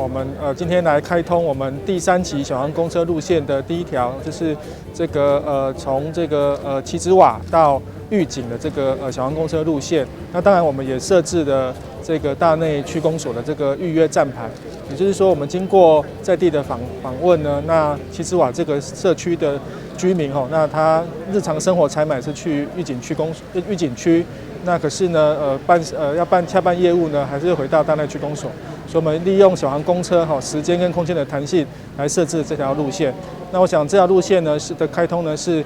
我們今天來開通我們第三期小黃公車路線的第一條，就是這個從這個棋子瓦到玉井的這個小黃公車路線。那當然我們也設置了這個大內區公所的這個預約站牌，也就是說我們經過在地的訪問呢，那棋子瓦這個社區的居民吼，那他日常生活採買是去玉井區公玉井區，那可是呢，要辦洽辦業務呢，還是回到大內區公所，所以我們利用小黃公車哈時間跟空間的彈性來設置這條路線。那我想這條路線呢是的開通呢是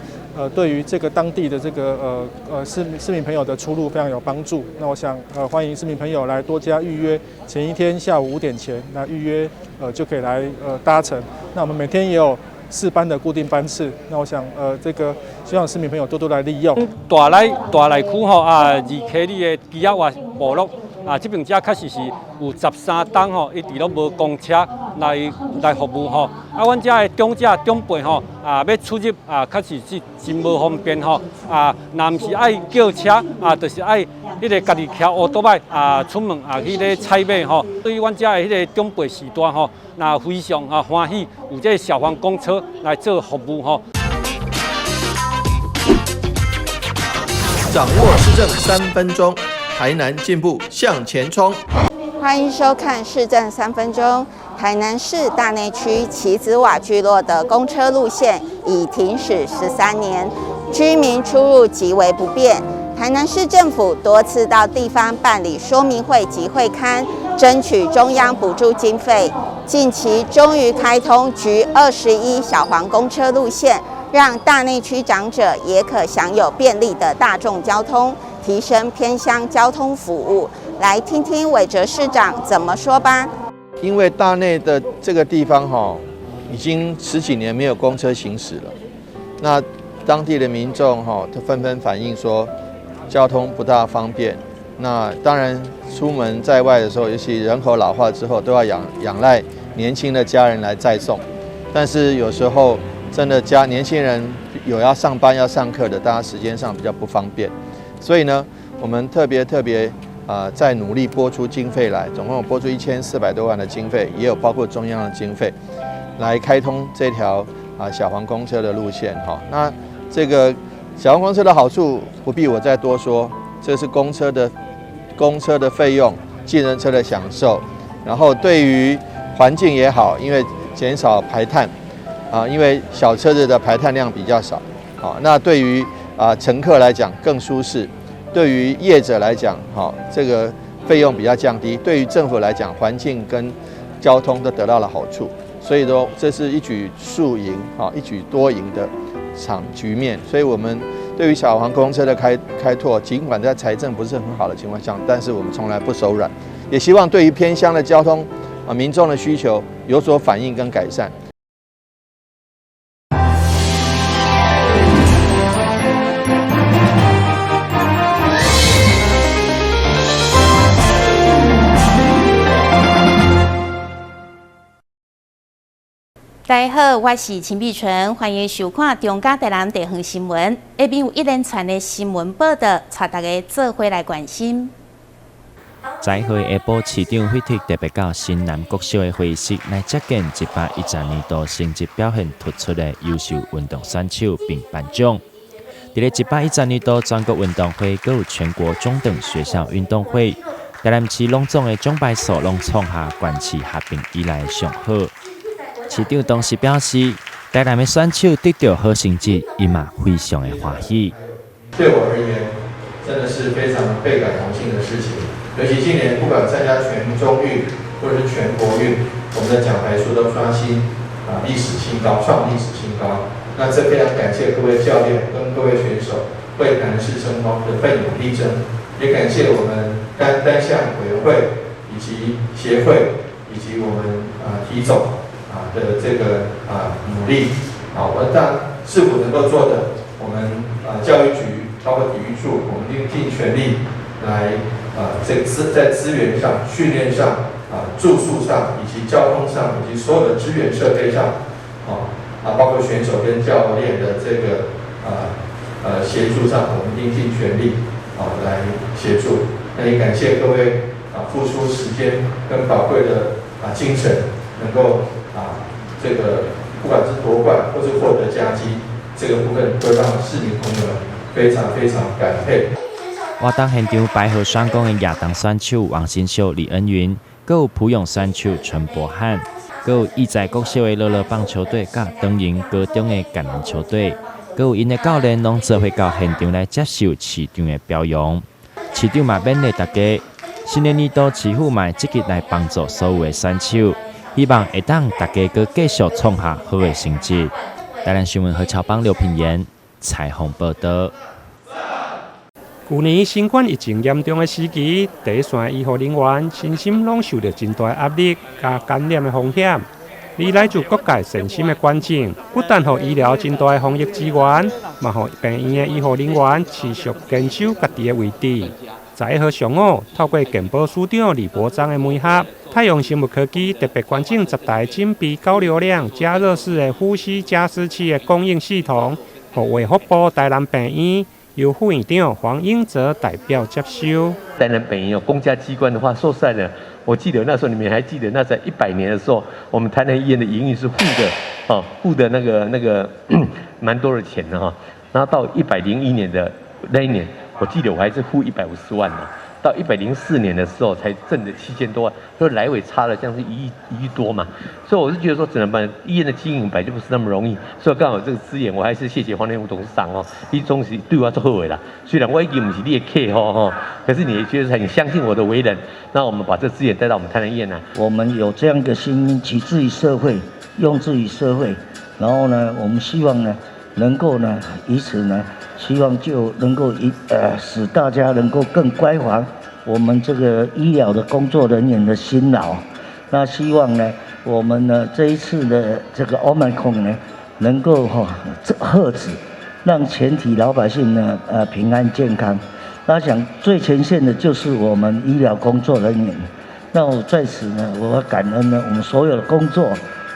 對於這個當地的這個市民朋友的出入非常有幫助。那我想歡迎市民朋友來多加預約，前一天下午5點前來預約，就可以來搭乘。那我們每天也有4班的固定班次，那我想，這個希望市民朋友多多來利用。大內區吼啊，2公里的基仔瓦部落啊，這邊遮確實是有13冬吼，一直攏無公車來服務吼。啊，阮遮的長者長輩吼啊，欲出入啊，確實是真無方便吼。啊，若毋是愛叫車啊，就是愛彼个家己騎烏多擺啊出門啊去咧採買吼。對於阮遮的彼个長輩時代吼，若非常啊歡喜有這个小黃公車來做服務吼。掌握市政3分鐘，台南進步向前衝。歡迎收看市政三分鐘。台南市大內區棋子瓦聚落的公車路線已停駛13年，居民出入極為不便。台南市政府多次到地方辦理說明會及會勘，爭取中央補助經費。近期終於開通橘21小黃公車路線，讓大內區長者也可享有便利的大眾交通，提升偏鄉交通服務。來聽聽韋哲市長怎麼說吧。因為大內的這個地方哈，已經十幾年沒有公車行駛了，那當地的民眾哈都紛紛反映說，交通不大方便。那當然出門在外的時候，尤其人口老化之後，都要仰賴年輕的家人來載送。但是有時候真的年輕人有要上班要上課的，大家時間上比較不方便。所以呢，我們特別特別在努力撥出經費來，總共有撥出1400多萬的經費，也有包括中央的經費，來開通這條小黃公車的路線哈。那這個小黃公車的好處不必我再多說，這是公車的費用，計程車的享受，然後對於環境也好，因為減少排碳啊，因為小車子的排碳量比較少，好，那對於乘客來講更舒適。對於業者來講，好，這個費用比較降低；對於政府來講，環境跟交通都得到了好處。所以說，這是一舉數贏，一舉多贏的場局面。所以，我們對於小黃公車的開拓，儘管在財政不是很好的情況下，但是我們從來不手軟，也希望對於偏鄉的交通啊，民眾的需求有所反應跟改善。大家好，我是陳美純，歡迎收看中嘉台南地方新聞。下面有一連串的新聞報道，帶大家做伙來關心。十號下晡，市長費特特別到新南國小的會議室來接見110年度成績表現突出的優秀運動選手並頒獎。佇咧110年度全國運動會，閣有全國中等學校運動會，台南市攏總的獎牌數攏創下全市合併以來上好。市長當時表示，台南的選手得到好成績，伊嘛非常的歡喜。對我而言，真的是非常倍感榮幸的事情。尤其今年不管參加全中運或者是全國運，我們的獎牌數都刷新歷史新高，創歷史新高。那這非常感謝各位教練跟各位選手為台南市爭光的奮勇力爭，也感謝我們單項委員會以及協會以及我們體總的這個努力，好，我們當市府能夠做的，我們教育局包括體育處，我們一定盡全力來這個在資源上、訓練上、住宿上以及交通上以及所有的資源設備上，包括選手跟教練的這個協助上，我們一定盡全力來協助。那也感謝各位付出時間跟寶貴的精神，能夠這個不管是奪冠或是獲得佳績，這個部分都讓市民朋友們非常非常感佩。活動現場，白河雙攻的亞當選手王新秀、李恩雲，閣有普勇選手陳柏翰，閣有義載國小的樂樂棒球隊，佮長榮高中的橄欖球隊，閣有𪜶的教練，攏做伙到現場來接受市長的表揚。市長嘛勉勵大家，新的年度市府嘛會積極來幫助所有的選手，希望會當大家閣繼續創下好的成績。台南新聞何喬邦劉品言採訪報道。舊年新冠疫情嚴重的時期，第一線醫護人員身心攏受著真大壓力佮感染的風險。而來自各界善心的捐贈，不但予醫療真大的防疫資源，嘛予病院的醫護人員持續堅守家己的位置。11號上午，透過健保署長李伯璋的媒合，太陽生物科技特別捐贈10台準備高流量加熱式的呼吸加濕器的供應系統，予衛福部台南病院。由副院長黃英哲代表接收。台南病院有公家機關的話，說實在的，我記得那時候你們還記得，那在100年的時候，我們台南醫院的營運是負的，哦，負的那個蠻多的錢的哈。然後到101年的那一年，我記得我還是負150萬呢。到104年的時候才掙了7000多萬，所以來回差了將近一億1億多嘛。所以我是覺得說，只能辦醫院的經營本來就不是那麼容易。所以剛好這個資源，我還是謝謝黃連武董事長哦，你總是對我足好的啦。雖然我已經不是你的客戶吼，可是你也覺得很相信我的為人，那我們把這資源帶到我們台南醫院來。我們有這樣的心，取之於社會，用之於社會，然後呢，我們希望呢，能夠呢，以此呢，希望就能夠使大家能夠更關懷我們這個醫療的工作人員的辛勞。那希望呢，我們呢這一次的這個 Omicron 呢，能夠哈遏止，讓全體老百姓呢平安健康。那想最前線的就是我們醫療工作人員。那我在此呢，我要感恩呢我們所有的工作。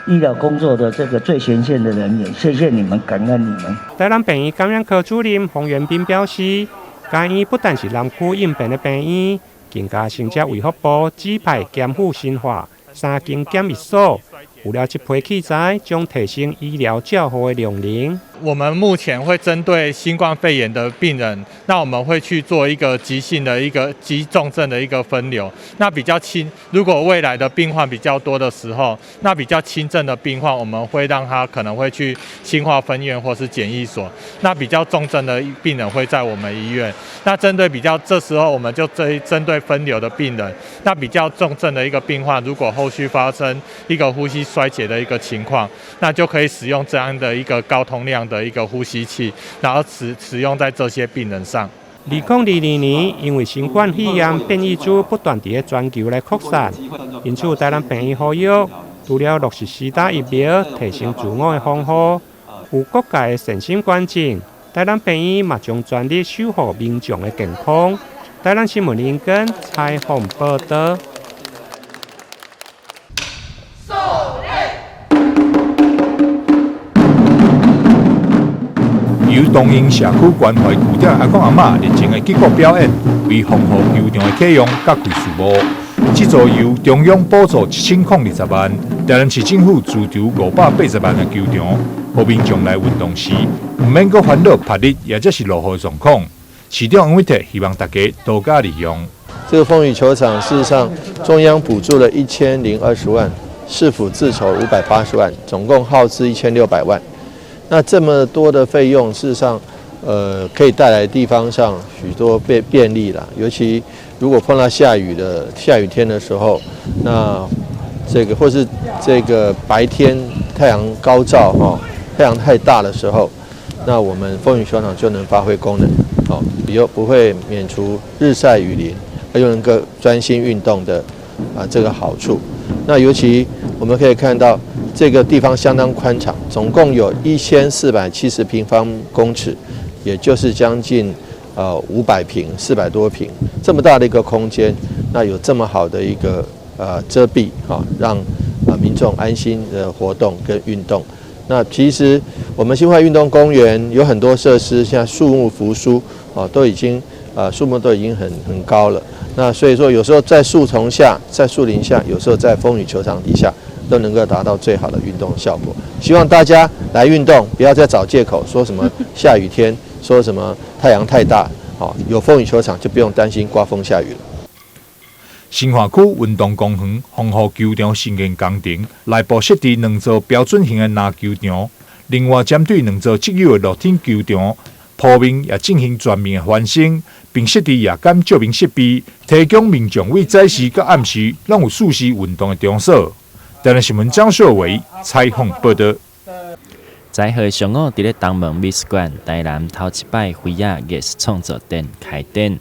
醫療工作的這個最前線的人員，謝謝你們，感恩你們。台南病院感染科主任洪元斌表示，該院不但是南區應變的病院，更加承接衛福部指派兼負新化三間檢疫所，有了這批器材，將提升醫療照護的量能。我們目前會針對新冠肺炎的病人，那我們會去做一個急性的一個急重症的一個分流。那比較輕，如果未來的病患比較多的時候，那比較輕症的病患，我們會讓他可能會去新化分院或是檢疫所。那比較重症的病人會在我們醫院。那針對比較這時候，我們就針對分流的病人。那比較重症的一個病患，如果後續發生一個呼吸衰竭的一個情況，那就可以使用這樣的一個高通量的一個呼吸器，然後使用在這些病人上。2022年，因為新冠肺炎變異株不斷佇咧全球來擴散，因此台南病院呼籲，除了落實施打疫苗、提升自我的防護，有各界的善心捐贈，台南病院嘛將全力守護民眾的健康。台南新聞林根採訪報道。由東營社區關懷據點阿公阿嬤熱情的結果表演，為豐富球場的啟用佮開序幕。這座由中央補助1020萬，台南市政府資助580萬的球場，予民眾來運動時，毋免閣煩惱曬日，抑者是落雨的狀況。市長黃偉哲希望大家多加利用。這個風雨球場，事實上中央補助了1020萬，市府自籌580萬，總共耗資1600萬。那這麼多的費用，事實上，可以帶來地方上許多便利啦。尤其如果碰到下雨天的時候，那這個或是這個白天太陽高照哈，太陽太大的時候，那我們風雨球場就能發揮功能，哦，又不會免除日曬雨淋，又能夠專心運動的這個好處。那尤其我們可以看到，這個地方相當寬敞，總共有1470平方公尺，也就是將近500平，400多平，這麼大的一個空間，那有這麼好的一個遮蔽哈，讓民眾安心的活動跟運動。那其實我們新化運動公園有很多設施，像樹木扶疏啊，都已經樹木都已經很高了。那所以說，有時候在樹叢下，在樹林下，有時候在風雨球場底下，都能夠達到最好的運動效果。希望大家來運動，不要再找借口，說什麼下雨天，說什麼太陽太大，哦，有風雨球場就不用擔心颳風下雨了。新化區運動公園風雨球場新建工程內部設置兩座標準型的籃球場，另外針對兩座既有的露天球場鋪面也進行全面的翻新，並設置夜間照明設備，提供民眾為早時佮暗時攏有舒適運動的場所。台南新聞張秀偉採訪報導。10號上午，佇咧東門美術館，台南頭一擺花仔藝術創作展開展。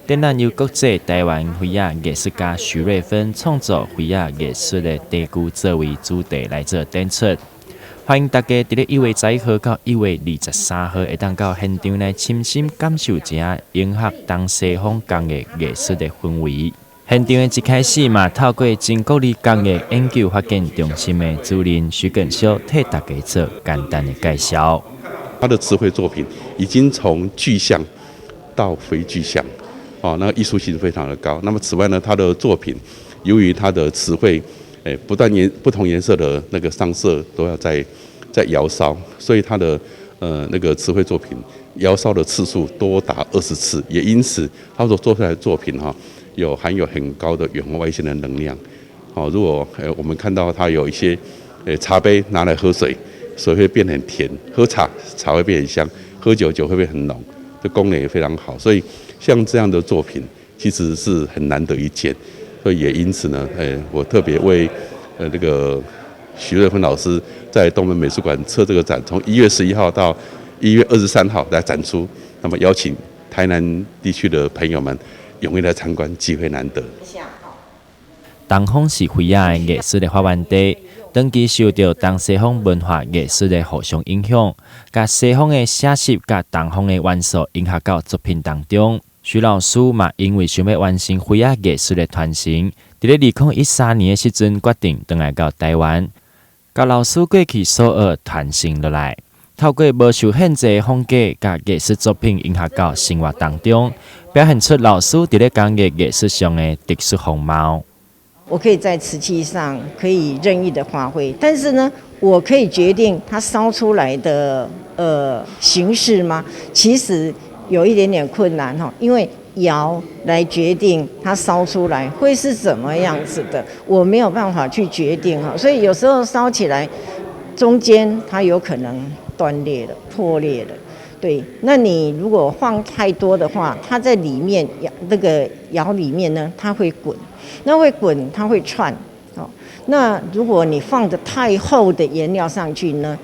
展覽由國際台灣花仔藝術家徐瑞芬創作花仔藝術的茶具作為主題來做展出。歡迎大家佇咧1月11號到1月23號，會當到現場來親身感受一下融合東西方工藝藝術的氛圍。現場的一開始嘛，透過前國立工藝研究發展中心的主任徐耿修替大家做簡單的介紹。他的瓷繪作品已經從具象到非具象，哦，那藝術性非常的高。那麼此外呢，他的作品由於他的瓷繪，不斷不同顏色的那個上色都要在窯燒，所以他的那個瓷繪作品窯燒的次數多達20次，也因此他所做出來的作品哈，有含有很高的遠紅外線的能量。哦，如果我們看到他有一些茶杯拿來喝水，水會變很甜；喝茶，茶會變很香；喝酒，酒會變很濃，這功能也非常好。所以像這樣的作品，其實是很難得一見。所以也因此呢，我特別為那個徐瑞芬老師在東門美術館策這個展，從1月11號到1月23號來展出。那麼邀請台南地區的朋友們踴躍來參觀，機會難得。東方是花仔的藝術的發源地，長期受著東西方文化藝術的互相影響，共西方的寫實佮東方的元素融合到作品當中。徐老師嘛，因為想欲完成花仔藝術的傳承，佇咧2013年的時陣，決定轉來到台灣，共老師過去所學傳承落來，透過無受限制的風格，共藝術作品融合到生活當中，表現出老師佇咧工藝藝術上的特殊風貌。我可以在瓷器上可以任意的發揮，但是呢，我可以決定它燒出來的形式嗎？其實有一點點困難哈，因為窯來決定它燒出來會是怎麼樣子的，我沒有辦法去決定哈，所以有時候燒起來中間它有可能斷裂了、破裂了。對，那你如果放太多的話，它在裡面窯那個窯裡面呢，它會滾，那會滾，它會串哦。那如果你放的太厚的顏料上去呢，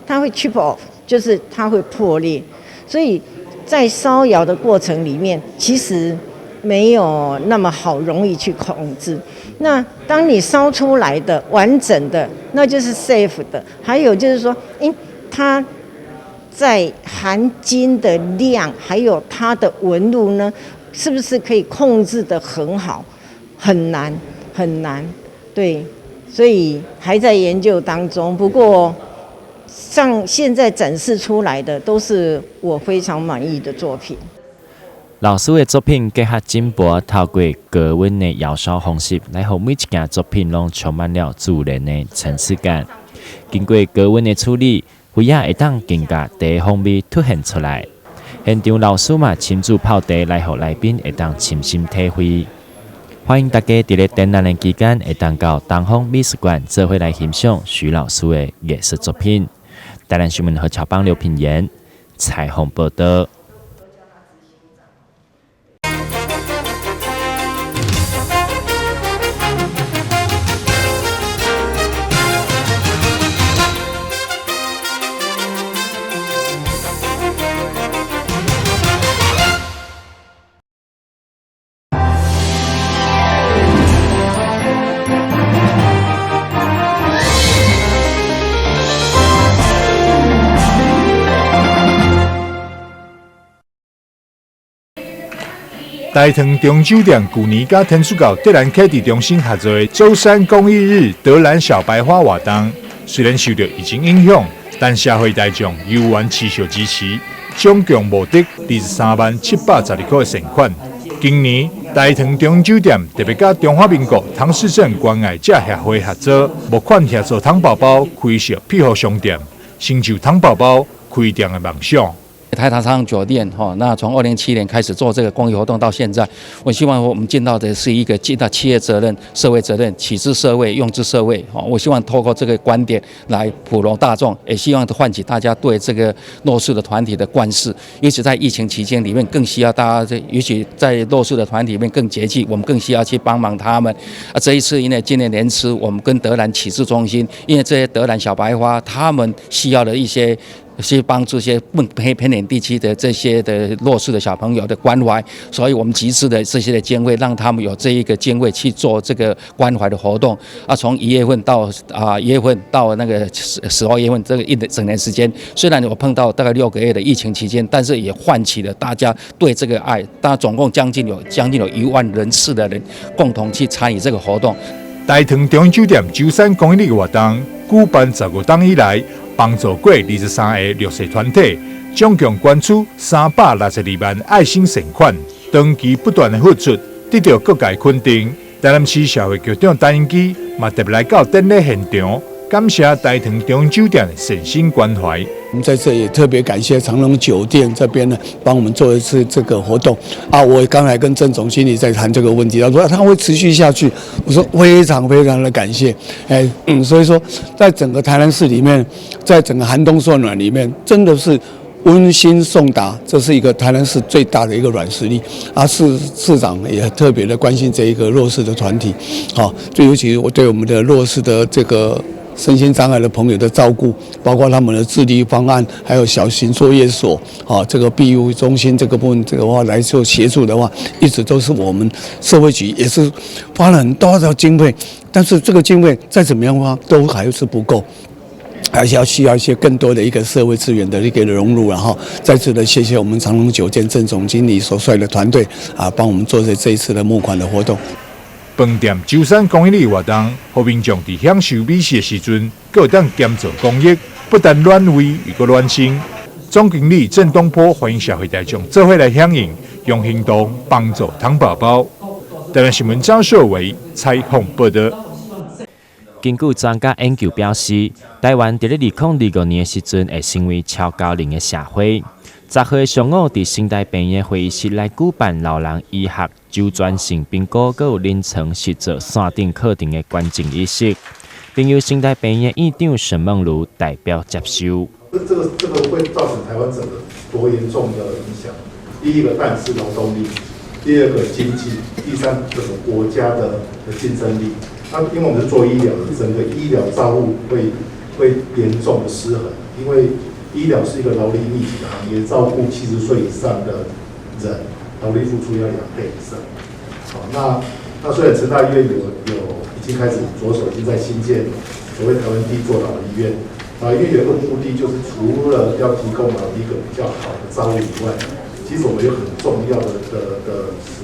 它會 chip off，就是它會破裂。所以在燒窯的過程裡面，其實沒有那麼好容易去控制。那當你燒出來的完整的，那就是 safe 的。還有就是說，它在含金的量，還有它的紋路呢，是不是可以控制得很好？很難，很難，對，所以還在研究當中。不過，像現在展示出來的，都是我非常滿意的作品。老師的作品結合金箔，透過高溫的窯燒方式，來予每一件作品攏充滿了自然的層次感。經過高溫的處理，花仔會當更加茶風味凸顯出來。現場老師嘛親自泡茶來予來賓會當親身體會。歡迎大家佇咧展覽的期間，會當到東方美術館做伙來欣賞徐老師的藝術作品。台南新聞何喬邦劉品言採訪報導。大唐中酒店舊年佮天主教德蘭啟智中心合作的周三公益日德蘭小白花活動，雖然受著疫情影響，但社會大眾猶原持續支持。總共募得23萬712塊的善款。今年大唐中央酒店特別佮中華民國唐氏症關愛者協會合作，募款協助唐寶寶開設庇護商店，成就唐寶寶開店的夢想。台糖長榮酒店哈，那從2007年開始做這個公益活動到現在，我希望我們盡到的是一個盡到企業責任、社會責任，取之社會，用之社會。我希望透過這個觀點來普羅大眾，也希望喚起大家對這個弱勢的團體的關注。尤其在疫情期間裡面，更需要大家，尤其在弱勢的團體裡面更拮據，我們更需要去幫忙他們。啊，這一次因為今年年初，我們跟德蘭啟智中心，因為這些德蘭小白花，他們需要的一些，去幫助一些偏偏遠地區的這些的弱勢的小朋友的關懷，所以我們集資的這些的經費，讓他們有這一個經費去做這個關懷的活動。啊，從1月份到1月份到那個12月份，這個一整年時間，雖然我碰到大概6個月的疫情期間，但是也喚起了大家對這個愛。大總共將近有1萬人次的人共同去參與這個活動。大唐中央酒店周三公益日活動舉辦15冬以來，幫助過23個弱勢團體，總共捐出362萬愛心善款，長期不斷的付出，得到各界肯定。台南市社會局長陳英基嘛特別來到典禮現場，感謝大唐中央酒店的善心關懷。我們在這裡特別感謝長榮酒店這邊呢，幫我們做一次這個活動。啊，我剛才跟鄭總經理在談這個問題，他說他會持續下去。我說非常非常的感謝。哎，所以說，在整個台南市裡面，在整個寒冬送暖裡面，真的是溫馨送達，這是一個台南市最大的一個軟實力。啊，市長也特別的關心這一個弱勢的團體，好，最尤其我對我們的弱勢的這個身心障礙的朋友的照顧，包括他們的智力方案，還有小型作業所，啊，這個庇護中心這個部分，這個話來做協助的話，一直都是我們社會局也是花了很多的經費，但是這個經費再怎麼樣花都還是不夠，還是要需要一些更多的一個社會資源的一個融入，然後再次的謝謝我們長榮酒店鄭總經理所率的團隊啊，幫我們做這這一次的募款的活動。飯店周三公益日活動，予民眾佇享受美食的時陣，閣會當兼做公益，不但暖胃，又閣暖心。總經理鄭東坡歡迎社會大眾做伙來響應，用行動幫助唐寶寶。台灣新聞張秀偉採訪報道。根據專家研究表示，台灣佇咧2025年的時陣會成為超高齡的社會。10號上午，佇成大病院會議室來舉辦老人醫學周全性評估，閣有臨床實作線頂課程的捐贈儀式，並由成大病院院長沈夢如代表接受。這個會造成台灣整個多嚴重的影響？第一個當然是勞動力，第二個經濟，第三個國家的競爭力。那因為我們是做醫療的，整個醫療照護會嚴重的失衡，因為醫療是一個勞力密集的行業，照顧70歲以上的人，勞力付出要2倍以上。好，那雖然成大醫院有已經開始着手，已經在興建所謂台灣第一座老人醫院。老醫院有一個目的，就是除了要提供老一個比較好的照護以外，其實我們有很重要的使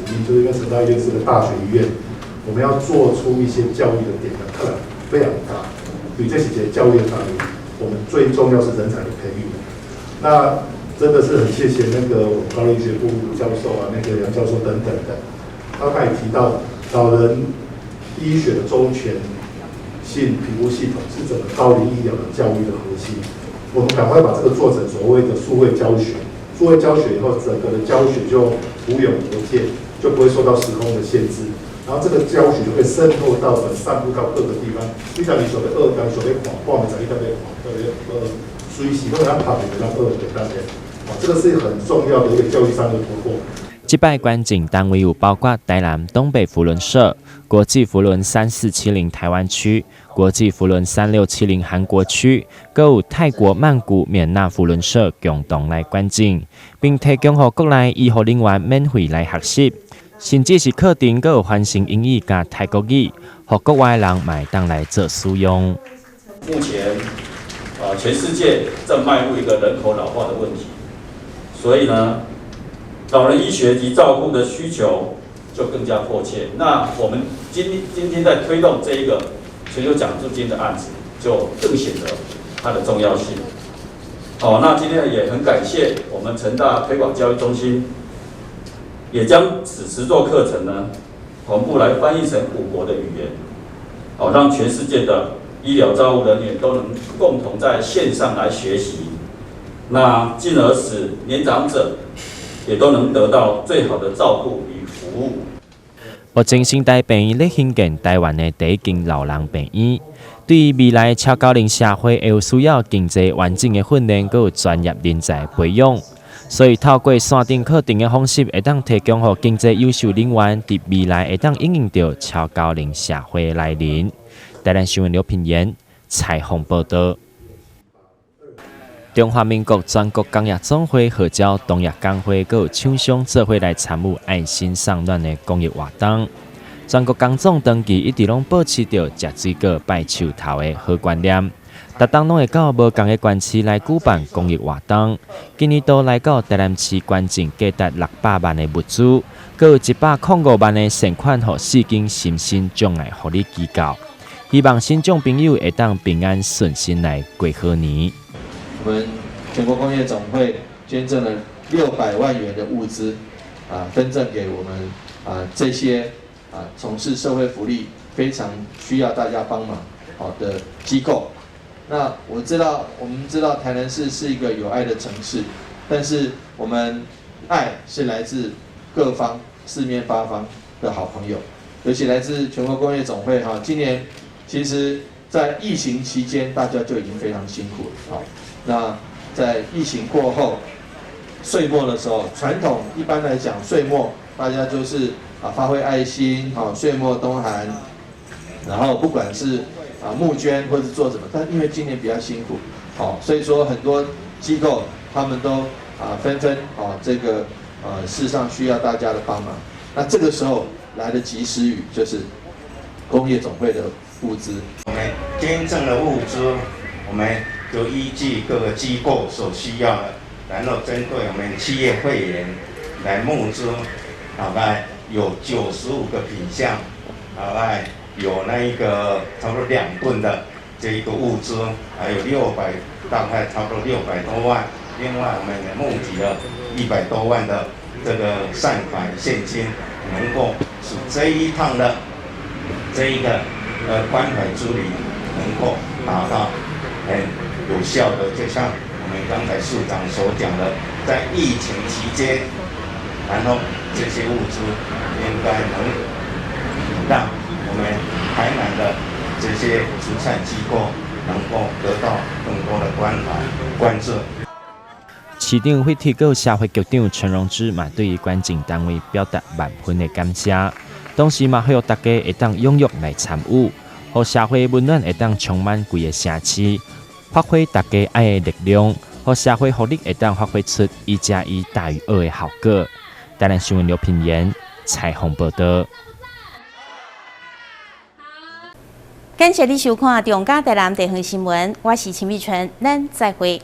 命，就是因為成大醫院是個大學醫院，我們要做出一些教育的點可能非常大，所以這是一個教育的單位。我們最重要是人才的培育。那真的是很謝謝那個我們高齡醫學部教授啊，那個楊教授等等的，他剛才提到老人醫學的周全性評估系統是整個高齡醫療的教育的核心。我們趕快把這個做成所謂的數位教學，數位教學以後，整個的教學就無遠弗屆，就不會受到時空的限制。然後這個教學就會滲透到散布到各個地方。你像你所謂二，所謂廣，報名在一個邊，隨時都會拍給讓二給大家。哦，這個是很重要的一個教育上的突破。這擺捐贈單位有包括台南東北扶輪社、國際扶輪3470台灣區、國際扶輪3670韓國區，閣有泰國曼谷緬納扶輪社共同來捐贈，並提供予國內醫護人員免費來學習，甚至是課程閣有翻成英語佮泰國語，予國外人嘛會當來做使用。目前，全世界正邁入一個人口老化的問題，所以呢，老人醫學及照顧的需求就更加迫切。那我們今天在推動這一個全球獎助金的案子，就更顯得它的重要性。好，那今天也很感謝我們成大推廣教育中心，也將此實作課程呢，同步來翻譯成五國的語言，好，讓全世界的醫療照護人員都能共同在線上來學習，那進而使年長者也都能得到最好的照顧與服務。目前成大病院咧興建台灣的第一間老人病院，對於未來超高齡社會會有需要更濟完整的訓練，閣有專業人才培養，所以透過線頂課程的方式，會當提供予更濟優秀人員，佇未來會當應用著超高齡社會來臨。台南新聞劉品言採訪報導。中華民國全國工業總會號召同業工會閣有廠商做伙來參與愛心送暖的公益活動。全國工總長期一直攏保持著食水果拜樹頭的好觀念，逐冬攏會到無仝的縣市來舉辦公益活動。今年度來到台南市捐贈價值600萬的物資，閣有105萬的善款，予四間身心障礙福利機構。希望身障朋友會當平安順心來過好年。我們全國工業總會捐贈了600萬元的物資，分贈給我們這些從事社會福利非常需要大家幫忙好的機構。那我知道，我們知道台南市是一個有愛的城市，但是我們愛是來自各方四面八方的好朋友，尤其來自全國工業總會哈。今年其實，在疫情期間，大家就已經非常辛苦了，好。那在疫情過後，歲末的時候，傳統一般來講，歲末大家就是發揮愛心，好歲末冬寒，然後不管是募捐或者做什麼，但因為今年比較辛苦，好，所以說很多機構他們都紛紛這個事實上需要大家的幫忙。那這個時候來的及時雨就是工業總會的物資。我們捐贈的物資，我們就依據各個機構所需要的，然後針對我們企業會員來募資，大概有95個品項，大概有那一個差不多2噸的這一個物資，還有600，大概差不多600多萬。另外，我們也募集了100多萬的這個善款現金，能夠使這一趟的這一個關懷之旅能夠達到很有效的，就像我們剛才市長所講的，在疫情期間，然後這些物資應該能讓我們台南的這些慈善機構能夠得到更多的關懷關注。市長惠提閣社會局長陳榮之嘛，對於捐贈單位表達萬分的感謝，同時嘛，呼籲大家會當踴躍來參與，予社會溫暖會當充滿規個城市，發揮大家愛的力量，予社會福利會當發揮出1加1大於2的效果。台南新聞劉品言採訪報導。感謝你收看《中嘉台南地方新聞》，我是陳美春，咱再會。